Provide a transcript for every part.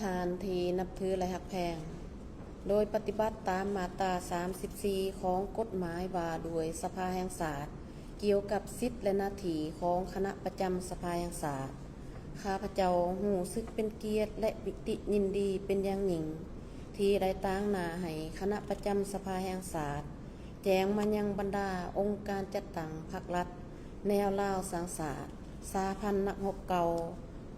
ທ່ານທີ່ນັບຖື ແລະ ຮັກແພງ, ໂດຍປະຕິບັດຕາມມາດຕາສາມສິບສີ່ຂອງກົດໝາຍວ່າດ້ວຍສະພາແຫ່ງຊາດ ກ່ຽວກັບສິດ ແລະ ໜ້າທີ່ຂອງຄະນະປະຈຳສະພາແຫ່ງຊາດ, ຂ້າພະເຈົ້າຮູ້ສຶກເປັນກຽດ ແລະ ປີຕິຍິນດີເປັນຢ່າງຍິ່ງ ທີ່ໄດ້ຕາງໜ້າໃຫ້ຄະນະປະຈຳສະພາແຫ່ງຊາດ ແຈ້ງມາຍັງບັນດາອົງການຈັດຕັ້ງພັກລັດ, ແນວລາວສ້າງຊາດ, ສະຫະພັນນັກຮົບເກົ່າ,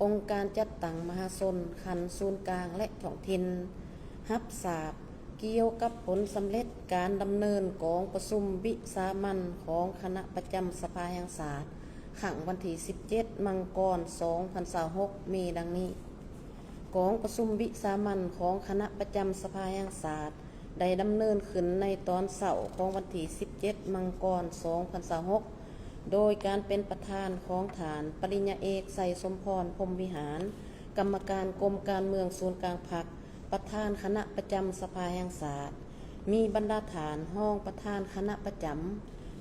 ອົງການຈັດຕັ້ງມະຫາຊົນຂັ້ນສູນກາງ ແລະ ທ້ອງຖິ່ນ ຮັບຊາບ ກ່ຽວກັບຜົນສຳເລັດການດຳເນີນກອງປະຊຸມວິສາມັນຂອງຄະນະປະຈຳສະພາແຫ່ງຊາດ ຄັ້ງວັນທີສິບເຈັດ ມັງກອນ ສອງພັນຊາວຫົກ ມີດັ່ງນີ້. ກອງປະຊຸມວິສາມັນຂອງຄະນະປະຈຳສະພາແຫ່ງຊາດ ໄດ້ດຳເນີນຂຶ້ນໃນຕອນເຊົ້າຂອງວັນທີສິບເຈັດ ມັງກອນ ສອງພັນຊາວຫົກ ໂດຍການເປັນປະທານຂອງທ່ານປະລິນຍາເອກ ໄຊສົມພອນ ພົມວິຫານ, ກຳມະການກົມການເມືອງສູນກາງພັກ, ປະທານຄະນະປະຈຳສະພາແຫ່ງຊາດ, ມີບັນດາທ່ານຮອງປະທານຄະນະປະຈຳ,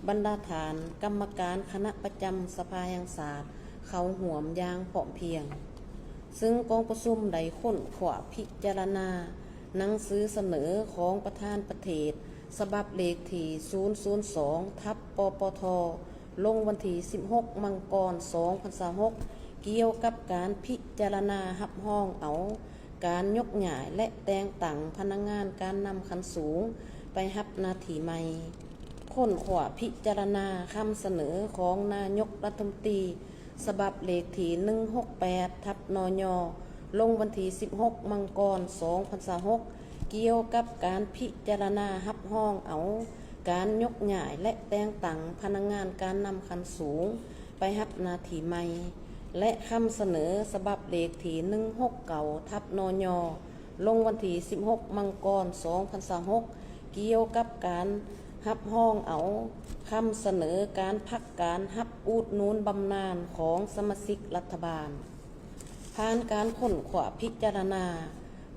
ບັນດາທ່ານກຳມະການຄະນະປະຈຳສະພາແຫ່ງຊາດ ເຂົ້າຮ່ວມຢ່າງພ້ອມພຽງ. ຊຶ່ງກອງປະຊຸມໄດ້ຄົ້ນຄວ້າພິຈາລະນາໜັງສືສະເໜີຂອງປະທານປະເທດ ສະບັບເລກທີສູນສູນສອງ ທັບ ປປທ ລົງວັນທີສິບຫົກ ມັງກອນ ສອງພັນຊາວຫົກ ກ່ຽວກັບການພິຈາລະນາຮັບຮອງເອົາການຍົກຍ້າຍ ແລະ ແຕ່ງຕັ້ງພະນັກງານການນຳຂັ້ນສູງໄປຮັບໜ້າທີ່ໃໝ່. ຄົ້ນຄວ້າພິຈາລະນາຄຳສະເໜີຂອງນາຍົກລັດຖະມົນຕີ ສະບັບເລກທີໜຶ່ງຫົກແປດ ທັບ ນຍ ລົງວັນທີສິບຫົກ ມັງກອນ ສອງພັນຊາວຫົກ ກ່ຽວກັບການພິຈາລະນາຮັບຮອງເອົາການຍົກຍ້າຍ ແລະ ແຕ່ງຕັ້ງພະນັກງານການນຳຂັ້ນສູງໄປຮັບໜ້າທີ່ໃໝ່ ແລະ ຄຳສະເໜີສະບັບເລກທີໜຶ່ງຫົກເກົ້າ ທັບ ນຍ ລົງວັນທີສິບຫົກ ມັງກອນ ສອງພັນຊາວຫົກ ກ່ຽວກັບການຮັບຮອງເອົາຄຳສະເໜີການພັກການຮັບອຸດໜູນບຳນານຂອງສະມາຊິກລັດຖະບານ. ຜ່ານການຄົ້ນຄວ້າພິຈາລະນາ,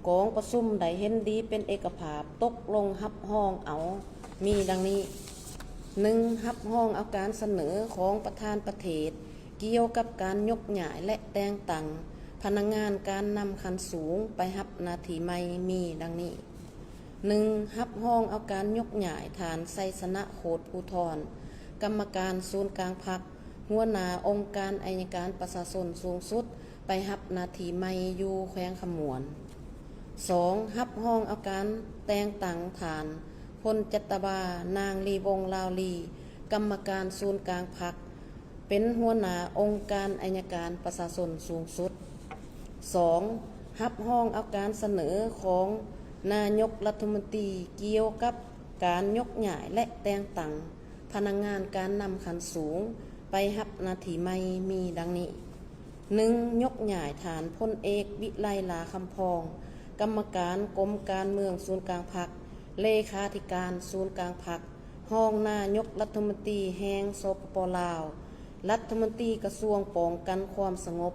ກອງປະຊຸມໄດ້ເຫັນດີເປັນເອກະພາບຕົກລົງຮັບຮອງເອົາມີດັ່ງນີ້: ໜຶ່ງ, ຮັບຮອງເອົາການສະເໜີຂອງປະທານປະເທດ ກ່ຽວກັບການຍົກຍ້າຍ ແລະ ແຕ່ງຕັ້ງພະນັກງານການນຳຂັ້ນສູງໄປຮັບໜ້າທີ່ໃໝ່ມີດັ່ງນີ້: ໜຶ່ງ, ຮັບຮອງເອົາການຍົກຍ້າຍທ່ານ ໄຊຊະນະ ໂຄດພູທອນ, ກຳມະການສູນກາງພັກ, ຫົວໜ້າອົງການໄອຍະການປະຊາຊົນສູງສຸດ ໄປຮັບໜ້າທີ່ໃໝ່ຢູ່ແຂວງຄຳມ່ວນ. ສອງ, ຮັບຮອງເອົາການແຕ່ງຕັ້ງທ່ານ ພົນຈັດຕະວາ ນາງ ລີວົງ ລາວລີ, ກຳມະການສູນກາງພັກ, ເປັນຫົວໜ້າອົງການໄອຍະການປະຊາຊົນສູງສຸດ. ສອງ, ຮັບຮອງເອົາການສະເໜີຂອງນາຍົກລັດຖະມົນຕີກ່ຽວກັບການຍົກຍ້າຍ ແລະ ແຕ່ງຕັ້ງພະນັກງານການນຳຂັ້ນສູງໄປຮັບໜ້າທີ່ໃໝ່ມີດັ່ງນີ້: ໜຶ່ງ, ຍົກຍ້າຍທ່ານ ພົນເອກ ວິໄລ ຫຼ້າຄຳພອງ, ກຳມະການກົມການເມືອງສູນກາງພັກ, ເລຂາທິການສູນກາງພັກ, ຮອງນາຍົກລັດຖະມົນຕີແຫ່ງ ສປປ ລາວ, ລັດຖະມົນຕີກະຊວງປ້ອງກັນຄວາມສະຫງົບ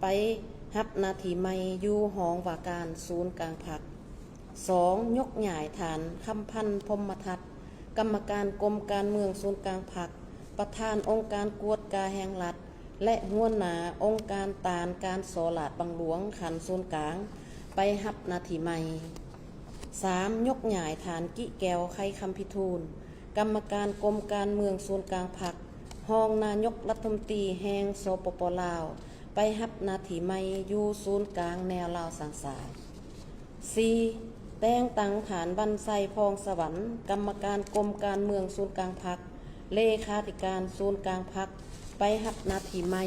ໄປຮັບໜ້າທີ່ໃໝ່ຢູ່ຫ້ອງວ່າການສູນກາງພັກ. ສອງ, ຍົກຍ້າຍທ່ານ ຄຳພັນ ພົມມະທັດ, ກຳມະການກົມການເມືອງສູນກາງພັກ, ປະທານອົງການກວດກາແຫ່ງລັດ ແລະ ຫົວໜ້າອົງການຕ້ານການສໍ້ລາດບັງຫຼວງຂັ້ນສູນກາງ ໄປຮັບໜ້າທີ່ໃໝ່. ສາມ, ຍົກຍ້າຍທ່ານ ກິແກ້ວ ໄຂຄຳພິທູນ, ກຳມະການກົມການເມືອງສູນກາງພັກ, ຮອງນາຍົກລັດຖະມົນຕີແຫ່ງ ສປປ ລາວ, ໄປຮັບໜ້າທີ່ໃໝ່ຢູ່ສູນກາງແນວລາວສ້າງຊາດ. ສີ່, ແຕ່ງຕັ້ງທ່ານ ວັນໄຊ ພອງສະຫວັນ, ກຳມະການກົມການເມືອງສູນກາງພັກ, ເລຂາທິການສູນກາງພັກ, ໄປຮັບໜ້າທີ່ໃໝ່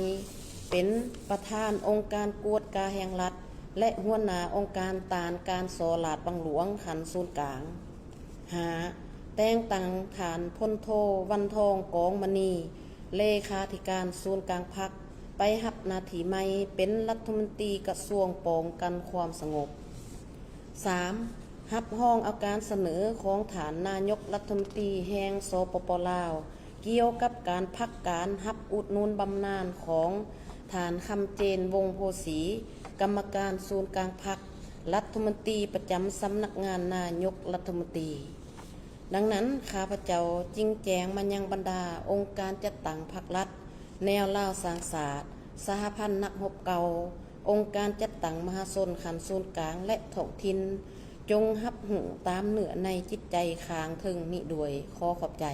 ເປັນປະທານອົງການກວດກາແຫ່ງລັດ ແລະ ຫົວໜ້າອົງການຕ້ານການສໍ້ລາດບັງຫຼວງຂັ້ນສູນກາງ. ຫ້າ, ແຕ່ງຕັ້ງທ່ານ ພົນໂທ ວັນທອງ ກອງມະນີ, ເລຂາທິການສູນກາງພັກ, ໄປຮັບໜ້າທີ່ໃໝ່ເປັນລັດຖະມົນຕີກະຊວງປ້ອງກັນຄວາມສະຫງົບ. ສາມ, ຮັບຮອງເອົາການສະເໜີຂອງທ່ານນາຍົກລັດຖະມົນຕີແຫ່ງ ສປປ ລາວ ກ່ຽວກັບການພັກການຮັບອຸດໜູນບຳນານຂອງທ່ານ ຄຳເຈນ ວົງໂພສີ, ກຳມະການສູນກາງພັກ, ລັດຖະມົນຕີປະຈຳສຳນັກງານນາຍົກລັດຖະມົນຕີ. ດັ່ງນັ້ນ, ຂ້າພະເຈົ້າຈຶ່ງແຈ້ງມາຍັງບັນດາອົງການຈັດຕັ້ງພັກລັດ, ແນວລາວສ້າງຊາດ, ສະຫະພັນນັກຮົບເກົ່າ, ອົງການຈັດຕັ້ງມະຫາຊົນຂັ້ນສູນກາງ ແລະ ທ້ອງຖິ່ນ ຈົ່ງຮັບຮູ້ຕາມເນື້ອໃນຈິດໃຈຂ້າງເທິງນີ້ດ້ວຍ. ຂໍຂອບໃຈ.